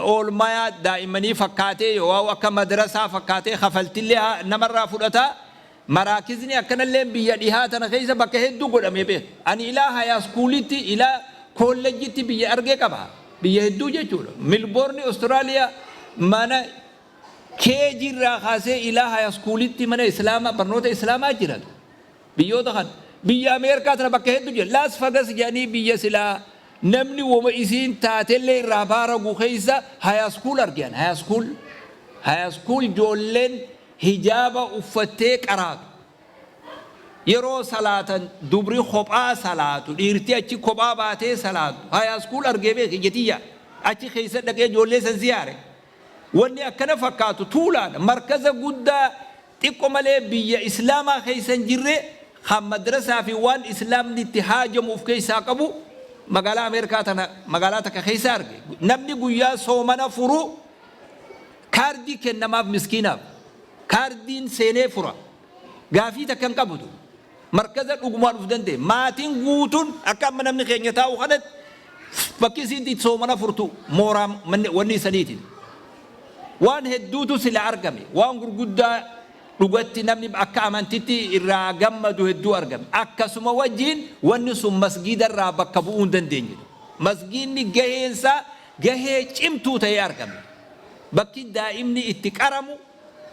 oolmaya daa'immanii fakkaatee yoo akka madrasaa fakkaatee kafaltillee namarraa fudhata. Maraakizni akkanallee biyya dhihaa tana keessa bakka hedduu godhamee beeka. Ani ilaa high schoolitti ilaa koolleejjitti biyya argee qaba. Biyya hedduu jechuudha. Milboorni Austraaliyaa mana KG irraa kaasee ilaa high schoolitti mana Islaamaa barnoota Islaamaa jira. Biyyoota kana biyya Ameerikaa tana bakka hedduu jira. Las Vegas jedhanii biyya silaa namni woma isiin taatellee irraa baaragu keessa high school argan. High school high school ijoolleen hijaaba uffattee qaraatu. Yeroo salaatan dubri kophaa salaatu, dhiirti achi kophaa baatee salaatu. High school argee beeke jetiyya. Achi keessa dhaqee ijoollee san ziyaare. Wanni akkana fakkaatu tuulaadha. Markaza guddaa xiqqo malee biyya Islaamaa keessa hin jirre kan madrasaa fi waan Islaamni itti haajamu of keessaa qabu magaalaa Ameerikaa tana magaalaa takka keessa arge. Namni guyyaa soomana furu kaardii kennamaaf miskiinaaf. Kaardiin seenee fura. Gaafii takka hin qabutu. Markaza dhugumaan uf danda'e. Maatiin guutuun akka amma namni keenya taa'u kanatti bakki isiin itti soomana furtu mooraa wanni isaniitiin. Waan hedduutu sila argame. Waan gurguddaa dhugatti namni akka amantitti irraa gammadu hedduu argame. Akkasuma wajjiin wanni sun masgiida irraa bakka bu'uu hin dandeenye. Masgiidni gaheensaa gahee cimtuu ta'ee argame. Bakki daa'imni itti qaramu,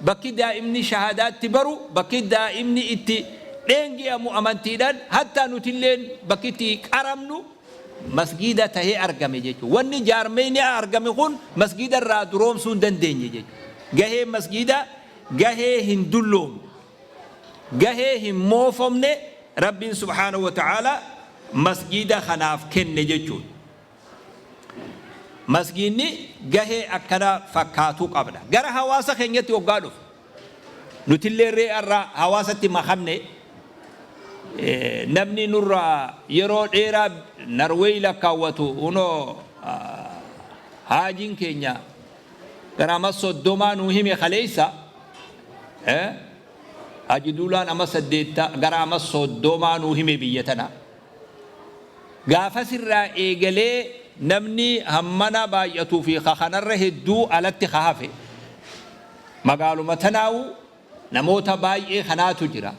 bakki daa'imni shahaadaatti baru, bakki daa'imni itti dheengi'amu amantiidhaan, hattaa nutilleen bakki itti qaramnu masgiida tahee argame jechuudha. Wanni jaarmeyni argame kun masgiida irraa duroomsuu hin dandeenye jechuudha. Gaheen masgiida gahee hin dulloomne, gahee hin moofomne Rabbiin subhaanahu wa ta'ala masgiida kanaaf kenne jechuudha. Masgiidni gahee akkana fakkaatuu qabna. Gara hawaasa keenyatti hoggaa dhufu nutillee ree irraa hawaasatti makamne, namni nurraa yeroo dheeraa Narweey lakkaawwatu hunoo haajiin keenya gara ama 30 nuu hime kaleessa. Haji Duulaan ama 8 gara ama 30 nuu hime biyya tana. Gaafas irraa eegalee namni hammana baay'atuu fi ka kanarra hedduu alatti ka hafe magaaluma tanaawu namoota baay'ee kanaatu jira.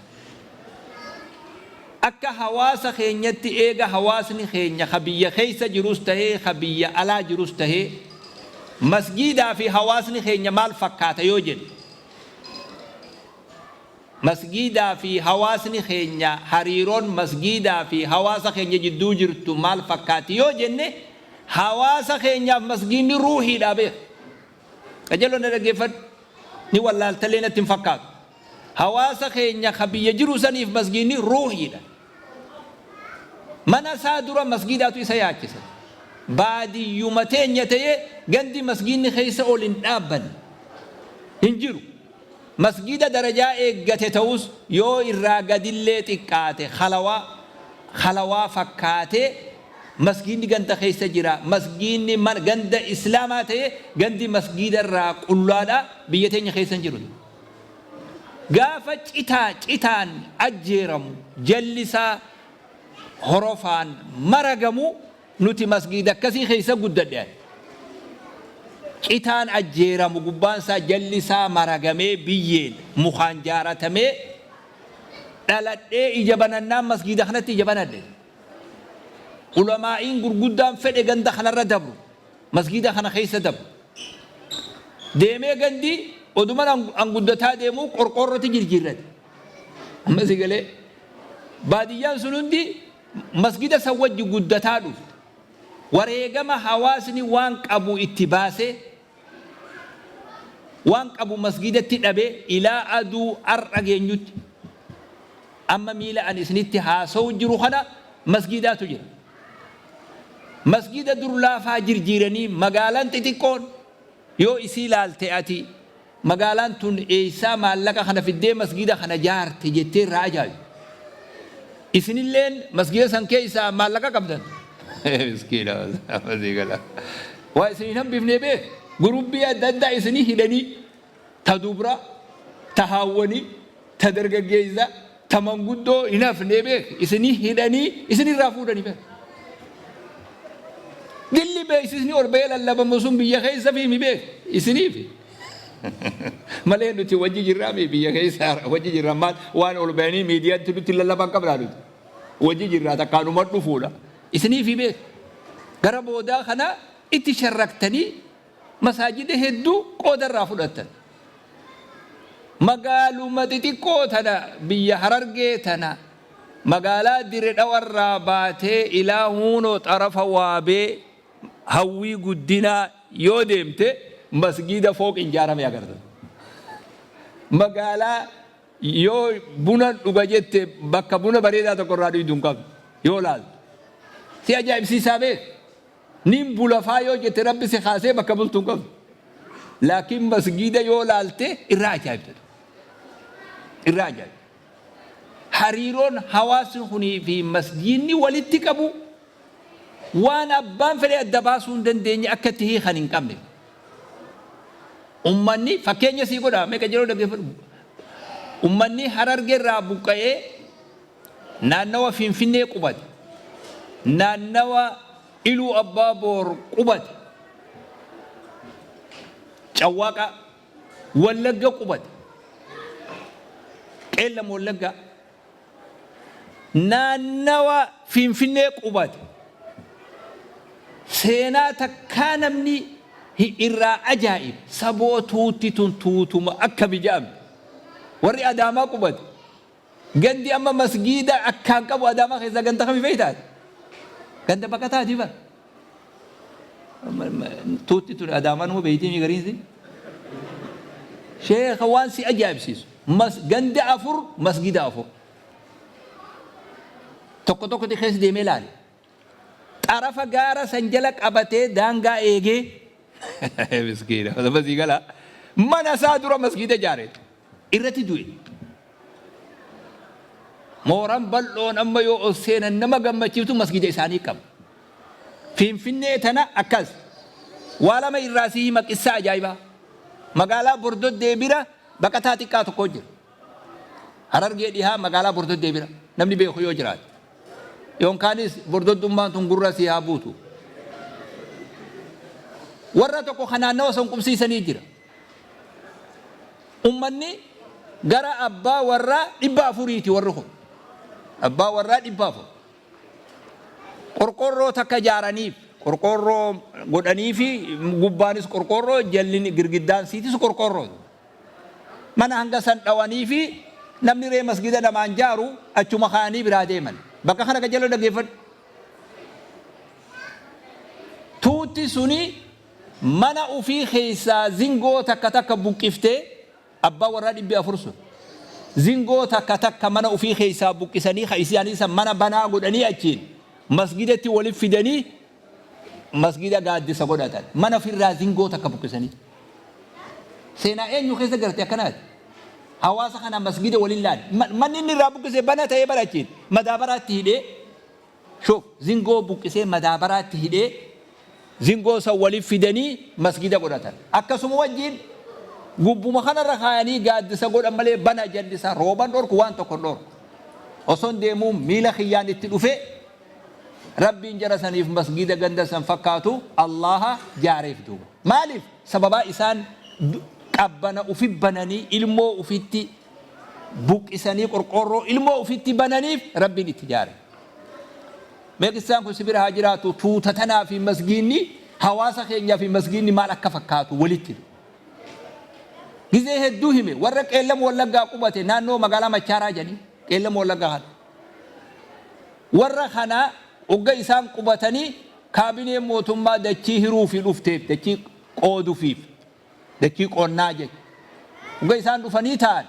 Akka hawaasa keenyatti eega hawaasni keenya ka biyya keessa jirus tahee ka biyya alaa jirus tahee masgiidaa fi hawaasni keenya maal fakkaata yoo jenne, masgiidaa fi hawaasni keenya, hariiroon masgiidaa fi hawaasa keenya jidduu jirtu maal fakkaatti yoo jenne, hawaasa keenyaaf masgiidni ruuhiidha beeka. Qajeeloo na dhaggeeffadhu. Ni wallaaltallee natti hin fakkaatu. Hawaasa keenya ka biyya jiru saniif masgiidni ruuhiidha. Mana isaa dura masgiidaatu isa yaachisa. Baadiyyuma teenya ta'ee gandi masgiidni keessa ol hin dhaabbanne hin jiru. Masgiida darajaa eeggate ta'us yoo irraa gadillee xiqqaate khalawaa khalawaa fakkaatee masgiidni ganda keessa jira. Masgiidni ganda Islaamaa ta'ee gandi masgiida irraa qullaadha biyya teenya keessa hin jiru. Gaafa citaa citaan ajjeeramu jalli isaa horofaan maragamu nuti masgiida akkasii keessa guddadhe ani. Citaan ajjeeramu gubbaan isaa jalli isaa maragamee biyyeen mukaan jaaratamee dhaladhee ija banannaan masgiida kanatti ija banadhe. Ulamaa'iin gurguddaan fedhe ganda kanarra dabru. Masgiida kana keessa dabru. Deemee gandi oduman an guddataa deemuu qorqoorroti jirjiirrate. Amma si galee baadiyyaan sun hundi masgida san wajji guddataa dhufte. Wareegama hawaasni waan qabu itti baasee, waan qabu masgidatti dhabee ilaa aduu ar'a geenyutti amma miila ani isinitti haasawu jiru kana masgidaatu jira. Masgida dur laafaa jirjiiranii magaalaan xixiqqoon yoo isii laalte ati magaalaan tun eessaa maallaqa kana fiddee masgida kana jaarte jettee irraa ajaa'ibda. Isinilleen masgida san keessaa maallaqa qabdan. Miskiina masii gala. Waa isin hin hambifnee beek. Gurubbii adda addaa isinii hidhanii ta dubra, ta haawwanii, ta dargaggeessa, ta manguddoo hin hafnee beek. Isinii hidhanii isinirraa fuudhanii beek. Dilli beeksisni ol ba'ee lallabamu sun biyya keessa fi mi beek isiniifi. Malee nuti wajji jirraa mi biyya keessa wajji jirra maal waan ol ba'anii miidiyaatti nutti lallaban qabnaa nuti. Wajji jirraa takkaanuma dhufuudha. Isiniifi beek. Gara boodaa kana itti sharraktanii masaajida hedduu qooda irraa fudhattan. Magaaluma xixiqqoo tana biyya Harargee tana magaalaa Dire Dhawarraa baatee ilaa huunoo xarafa Waabee Hawwii Guddinaa yoo deemte masgiida fooqiin ijaarame agarta. Magaalaa yoo buna dhuga jette bakka buna bareedaa tokko irraa dhuydu hin qabdu yoo laaltu. Si ajaa'ibsiisaa beek. Nin bula faa yoo jette Rabbi si kaasee bakka bultu hin qabdu. Laakiin masgiida yoo laalte irraa ajaa'ibta. Irraa ajaa'ibta. Hariiroon hawaasni kunii fi masgiidni walitti qabu waan abbaan fedhe adda baasuu hin dandeenye akka itti hiikan hin qabne. Ummanni fakkeenya sii godha meeqa jedhuu dhaggeeffadhu. Ummanni Harargee irraa buqqa'ee naannawa Finfinnee qubate, naannawa Iluu Abbaa Boor qubate, Cawwaaqaa, Wallagga qubate, Qeellam Wallaggaa, naannawa Finfinnee qubate. Seenaa takkaa namni irraa ajaa'ib saboo tuutti tun tuutuma akkami jedhamti. Warri Adaamaa qubate. Gandi amma masgiida akkaan qabu Adaamaa keessaa ganda kami beektaa ati? Ganda baqataati bar. Tuutti tun Adaamaa numa beektii mi gariinsi? Sheekha waan si ajaa'ibsiisu. Mas, ganda afur masgiida afur. Tokko tokkotti keessa deemee laale. Xarafa gaara san jala qabatee daangaa eegee miskiina masii gala mana isaa dura masgiida ijaare. irratti du'e. Mooran bal'oon amma yoo ol seenan nama gammachiiftu masgida isaanii qaba. Finfinnee tana akkas. Waa lama irraa si hima qissaa ajaa'ibaa. Magaalaa Bordoddee bira baqataa xiqqaa tokko jira. Harargee dhihaa magaalaa Bordoddee bira namni beeku yoo jiraate. Yoonkaanis bordoddummaan tun gurra sii haa buutu. Warra tokko kan naannawa san qubsiisanii jira. Ummanni gara abbaa warraa 400ti warri kun. Abbaa warraa 400. Qorqoorroo takka ijaaraniif qorqoorroo godhaniifi gubbaanis qorqoorroo jalli girgiddaan siitis qorqoorroo. Mana hanga san dhawaniifi namni ree masgida namaan jaaru achuma kaa'anii biraa deeman. Bakka kana qajeeloo dhaggeeffadhu. Tuutti suni Mana ufii keessaa zingoo takka takka buqqiftee, abbaan warraa 400 sun, zingoo takka takka mana ufii keessaa buqqisanii ka isaanii san mana banaa godhanii achiin masgidatti wali fidanii masgida gaaddisa godhatan. Mana ofirraa zingoo takka buqqisanii. Seenaa eenyu keessa garte akkanaati? Hawaasa kana masgida waliin laale. Manni inni irraa buqqise bana ta'ee bara achiin madaabaraatti hidhee Shuf, zingoo buqqisee madaabaraatti hidhee, zingoo san wali fidanii masgida godhatan. Akkasuma wajjiin gubbuma kanarra kaayanii gaaddisa godhan malee bana jalli isaa rooban dhorku waan tokko hin dhorku. Oson deemuu miila kiyyaan itti dhufee Rabbiin jara saniif masgida ganda san fakkaatu Allaaha jaareef duuba. Maaliif? Sababaa isaan qabbana ufi bananii ilmoo ufitti buqqisanii qorqoorroo ilmoo ufitti bananiif Rabbiin itti jaare. Mee qissaan kun si bira haa jiraatu, tuuta tanaa fi masgiinni hawaasa keenyaa fi masgiinni maal akka fakkaatu walitti. Gizee hedduu hime, warra Qeellam Wallaggaa qubate naannoo magaalaa Machaaraa jedhanii Qeellam Wallaggaa kana. Warra kana hogga isaan qubatanii kaabineen mootummaa dachii hiruufii dhufteef, dachii qoodufiif, dachii qonnaa jecha. Hogga isaan dhufanii taa'an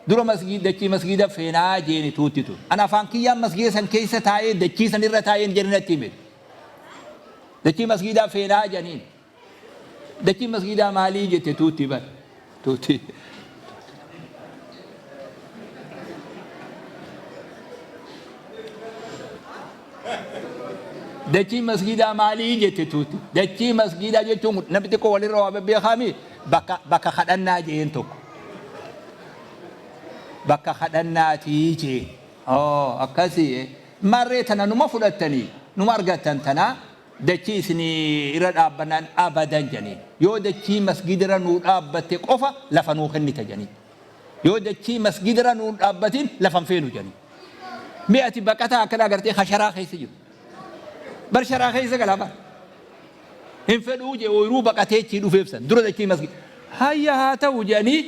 dura masgiid dachii masgiida feenaa jeeni tuutti tun. An afaan kiyyaan masgiida san keessa taa'ee dachii san irra taa'een jedhe natti hime. Dachii masgiidaa feenaa jedhaniin. Dachii masgiidaa maalii jette tuutti bar. Tuutti. Dachii masgiidaa maalii jette tuutti. Dachii masgiidaa jechuun namni xiqqoo walirra waa bebbeekaami bakka kadhannaa jeen tokko. Bakka kadhannaatii jee. Oo akkasii. Marree tana numa fudhattanii numa argattan tanaa Dachii isinii irra dhaabbannaan abadan jedhaniin. Yoo dachii masgiida irra nuu dhaabbatte qofa lafa nuu kennita jedhaniin. Yoo dachii masgiida irra nuu hin dhaabbatin lafa hin feenu jedhaniin. Mee ati baqataa akkana agartee ka sharaa keessa jiru. Bar sharaa keessa galaa bar. Hin fedhuu jee ooyruu baqatee achii dhufeef san. Dura dachii masgiida. Hayya haa ta'u jedhanii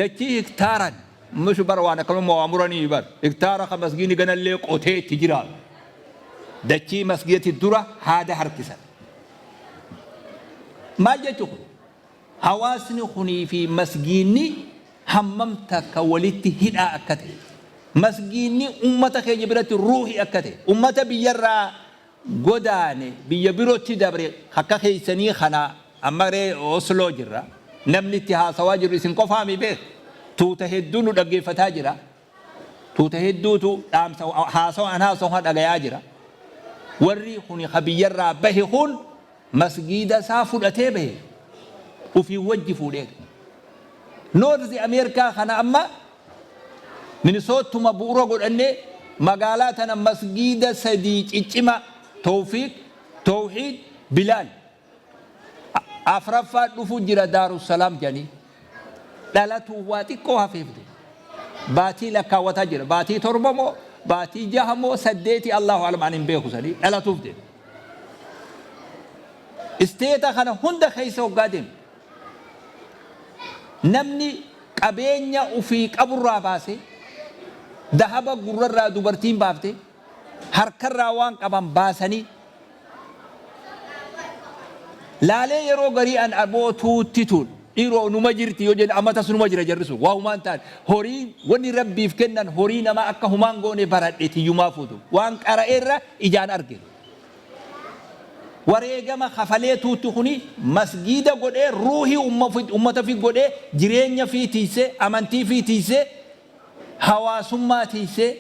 dachii hektaaran. Mushu bara waan akkanuma waa muranii bar. Hektaara ka masgiidni ganallee qotee itti jiraatu. Dachii masgiidatti dura haada harkisan. Maal jechu kun? Hawaasni kunii fi masgiinni hammam takka walitti hidhaa akka ta'e. Masgiinni ummata keenya biratti ruuhi akka ta'e. Ummata biyyarraa godaane biyya birootti dabre akka keessanii kana amma ree Osloo jirra. Namni itti haasawaa jiru isin qofaami beek. Tuuta hedduu nu dhaggeeffataa jira. Tuuta hedduutu dhaamsa haasawa an haasawu kana dhagayaa jira. Warri kuni ka biyyarraa bahe kun masgiida isaa fudhatee bahe. Ufii wajji fuudhee. North Ameerikaa kana amma Minisoottuma bu'ura godhannee magaalaa tana masgiida sadii ciccima Tawfiiq, Tawhiid, Bilaal. Afraffaa dhufu jira Daarussalaam jedhanii. Dhalatuu waa xiqqoo hafeef de. Baatii lakkaawwataa jira. Baatii 7 moo baatii 6 moo 8 Allahu alam ani hin beeku sanii dhalatuuf deema. Isteeta kana hunda keessa hoggaa deemu. Namni qabeenya ofii qaburraa baasee dahaba gurrarraa dubartiin baaftee harkarraa waan qaban baasanii laalee yeroo garii an aboo tuutti tun dhiiroo numa jirti yoo jedhe amatas numa jira jarri sun waa humaan taane horii wanni rabbiif kennan horii namaa akka humaan goone baradhe tiyyumaa fuutu waan qara'eerra ijaan arge wareegama kafalee tuutti kuni masgiida godhee ruuhii ummata fi godhee jireenya fi tiisee amantii fi tiisee hawaasummaa tiisee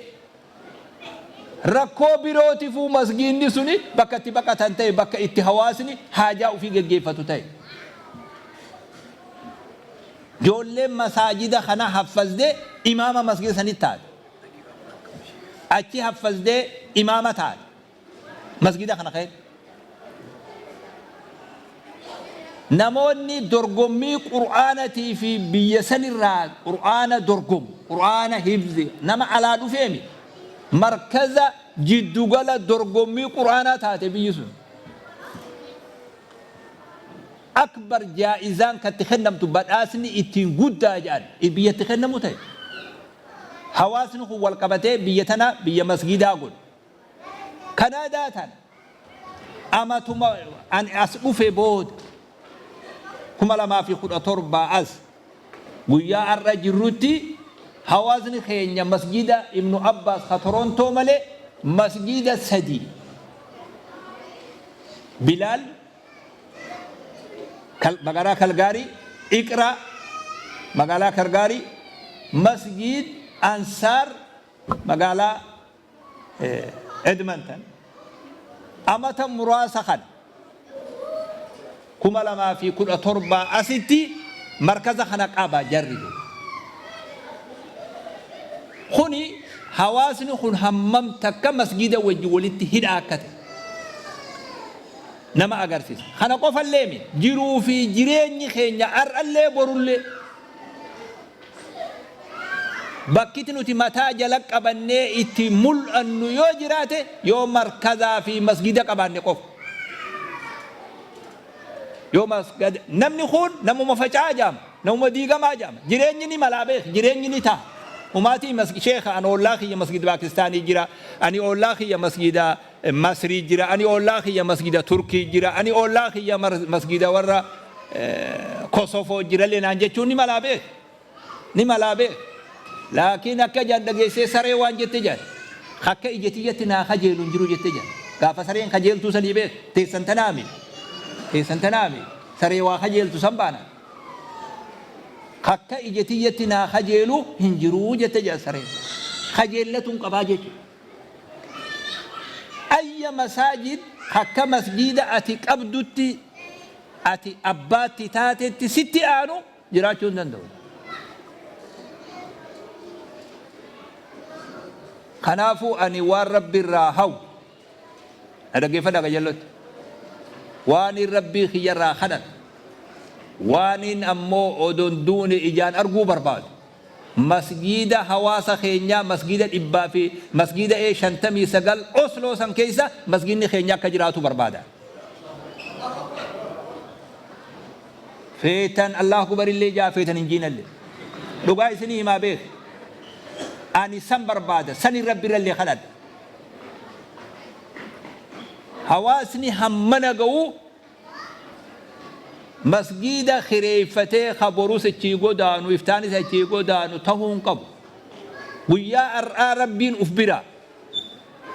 Rakkoo birootifuu masgiinni suni bakka itti baqatan ta'e, bakka itti hawaasni haajaa ufii geggeeffatu ta'e. Joolleen masaajida kana haffazdee imaama masgiida sanitti taate. Achi haffazdee imaama taate. Masgiida kana keessa. Namoonni dorgommii Qur'aanatii fi biyya sanirraa Qur'aana dorgomu, Qur'aana hifzi, nama alaa dhufeemi. Markaza jiddugala dorgommii Qur'aanaa taate biyyi sun. Akbar jaa'izaan kan itti kennamtu badhaasni ittiin guddaa jedhan biyya itti kennamu ta'e. Hawaasni kun wal qabatee biyya tana biyya masgiidaa godhe. Kanaadaa tana amatuma ani as dhufe booda 2017 as guyyaa har'a jirrutti hawaasni keenya masjida Ibnu Abbaas ka Torontoo malee masjida sadii Bilaal magaalaa Kalgaarii, Iqraa magaalaa Kalgaarii, masjid Ansaar magaalaa Edmonton amata muraasa kana 2017 asitti markaza kana qaba jarri kun. Kuni hawaasni kun hammam takka masgiida wajji walitti hidha akka ta'e. Nama agarsiisa. Kana qofallee miti. Jiruu fi jireenyi keenya har'allee borullee bakkiti nuti mataa jala qabannee itti mul'annu yoo jiraate yoo markazaa fi masgida qabaanne qofa. Yoo masgada namni kun namuma faca'aa jaama, namuma diigamaa jaama. Jireenyi ni malaa beek, jireenyi ni ta'a. Umaatii masgi sheekha an oollaa kiyya masgida Paakistaanii jira, ani oollaa kiyya masgida Masrii jira, ani oollaa kiyya masgida Turkii jira, ani oollaa kiyya masgida warra Kosofoo jirallee naan jechuun ni malaa beek. Ni malaa beek. Laakiin akka jaan dhageessee saree waan jette jaan. Akka ija tiyyatti naa kajeelu hin jiru jette jaan. Gaafa sareen kajeeltuu sanii beek. Teessan tanaami. Teessan tanaami. Saree waa kajeeltu san baana. Akka ija tiyyatti naa kajeelu hin jiru jette jaan sareen. Kajeellatuun qabaa jechuudha. Ayya masaajid akka masgiida ati qabdutti ati abbaatti taatetti sitti aanu jiraachuu hin danda'u. Kanaafuu ani waan Rabbi irraa hawwu na dhaggeeffadhaa qajeellotti. Waanin Rabbii kiyya irraa kadhadhu waanin ammoo odoon duune ijaan arguu barbaadu Masgiida hawaasa keenyaa masgiida dhibbaa fi masgiida E 59 Osloo san keessa masgiidni keenya akka jiraatu barbaada. Feetan Allahu Akbar illee jaa feetan hin jiinallee. Dhugaa isinii himaa beeki. Ani san barbaada sanin Rabbi irrallee kadhadha. Hawaasni hammana ga'u Masgiida kireeffatee ka borus achii godaanu iftaanis achii godaanu tahuu hin qabu. Guyyaa ar'aa Rabbiin uf bira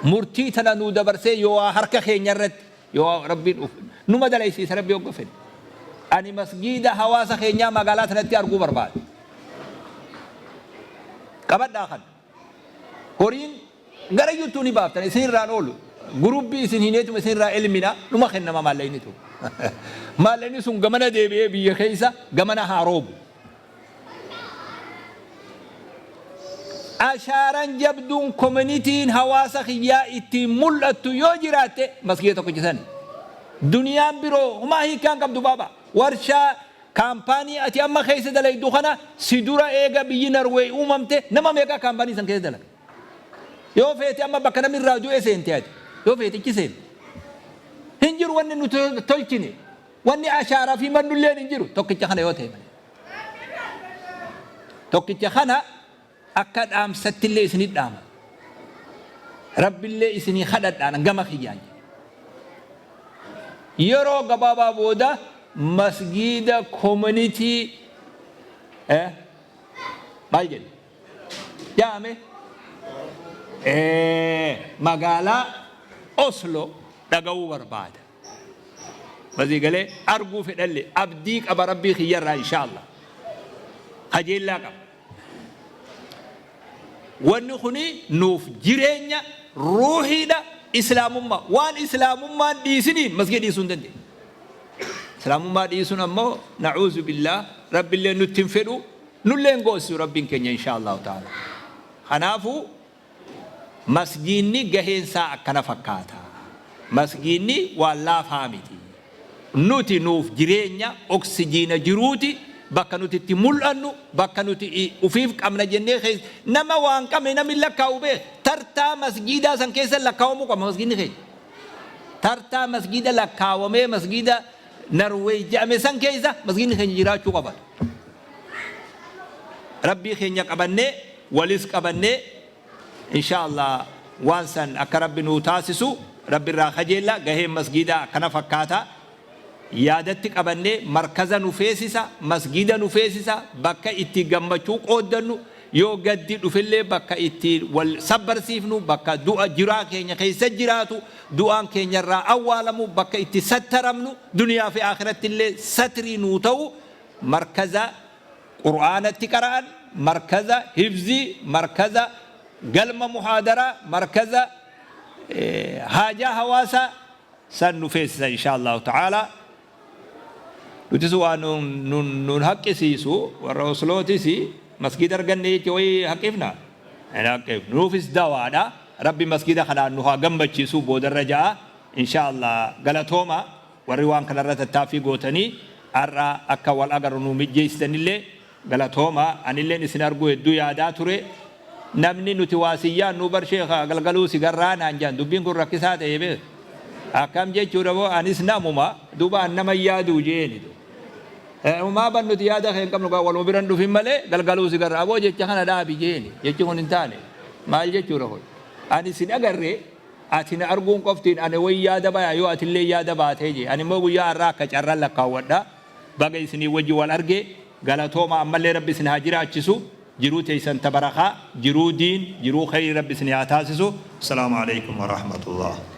murtii tana nuu dabarsee yoo waa harka keenya irratti yoo waa Rabbiin uf numa dalaysiisa Rabbi hogga fedhe. Ani masgiida hawaasa keenyaa magaalaa tanatti arguu barbaada. Qabadhaa kana. Horiin Gara iyyuttuu ni baaftan isin irraan oolu. Gurubbii isin hineetuma isin irraa elmina dhuma kennama maallaqni tun. Maallaqni sun gamana deebi'ee biyya keessa gamana haa roobu. Ashaaran jabduun kominitiin hawaasa kiyyaa ittiin mul'attu yoo jiraatte masgiida tokkicha sani. Duniyaan biroo homaa hiikkaan qabdu baaba. Warshaa Kaampaanii ati amma keessa dalaydu kana si dura eega biyyi Narweey uumamte nama meeqaa kaampaanii san keessa dalaga. Yoo feete amma bakka namni irraa du'e seente ati. Yoo feete achi seente. Hin jiru wanni nu tolchine. Wanni ashaaraa fi mannulleen hin jiru tokkicha kana yoo ta'e malee. Tokkicha kana akka dhaamsattillee isinit dhaama. Rabbillee isinii kadhadhaan gama kiyyaan jedhe. Yeroo gabaabaa booda masgiida community eh, maal jedhe? Jaame eh, magaalaa Oslo dhaga'uu barbaada. Basii galee arguu fedhalle abdii qaba Rabbii kiyyarraa inshaa Allah. Kajeellaa qaba. Wanni kuni nuuf jireenya, ruuhiidha, Islaamummaa. Waan Islaamummaan dhiisiniin masgiida dhiisuu hin dandeenyu. Islaamummaa dhiisuun ammoo na'uuzu billaah Rabbillee nutti hin fedhu nullee hin goosisu Rabbiin keenya inshaa Allahu ta'ala. Kanaafuu Masgiinni gaheen isaa akkana fakkaata. Masgiinni waan laafaa miti. Nuti nuuf jireenya, oksijiina jiruuti, bakka nuti itti mul'annu, bakka nuti ufiif qabna jennee keessa nama waa hin qabne namni hin lakkaa'u beeki. Tartaa masgiidaa san keessa lakkaawamuu qaba masgiinni keenya. Tartaa masgiida lakkaawamee masgiida Narweey jedhame san keessa masgiinni keenya jiraachuu qaba. Rabbii keenya qabannee walis qabannee insha Allah waan san akka Rabbi nuu taasisu Rabbi irraa kajeella. Gaheen masgiidaa akkana fakkaata. Yaadatti qabannee markaza nu feesisa, masgiida nu feesisa, bakka itti gammachuu qooddannu, yoo gaddi dhufellee bakka itti wal sabbarsiifnu, bakka du'a jiraa keenya keessa jiraatu, du'aan keenya irraa awwaalamu, bakka itti sattaramnu, duniyaa fi aakhiratti illee satrii nuu ta'u markaza Qur'aana itti qara'an, markaza hifzii, markaza galma muhaadaraa, markaza haajaa hawaasaa san nu feesisa inshaa Allahu ta'aalaa. Nutis waa nun haqqisiisu warra Oslootis masgiida arganne jecha wayii haqqifna? Hin haqqifnu. Nuufis dawaadha. Rabbi masgiida kanaan nu haa gammachiisu boodarra ja'a. Inshaa Allah galatooma. Warri waan kanarra tattaaffii gootanii har'a akka wal agarru nu mijjeessitanillee galatooma. Anilleen isin arguu hedduu yaadaa ture. Namni nuti waa sin yaannu bar sheekha galgaluu si garraa naan jaan. Dubbiin kun rakkisaa ta'e beek. Akkam jechuudha boo, anis namuma duuba an nama hin yaaduu jeeni. Umaa ban nuti yaada kee hin qabnu gaa, waluma biran dhufin malee galgaluu si garra. Aboo, jecha kana dhaabi jeeni. Jechi kun hin taane. Maal jechuudha kun? Ani sin agarree, ati na arguun qoftiin ani way yaada baya yoo atillee yaada baatee jee. Ani immoo guyyaa har'aa akka carran lakkaawwadha. Baga isinii wajji wal arge. Galatooma, ammallee Rabbi isin haa jiraachisu. Jiruu teessan tabarakaa, jiruu diin, jiruu khayrii Rabbi isin haa taasisu. Assalaamu alaikum warahmatullah.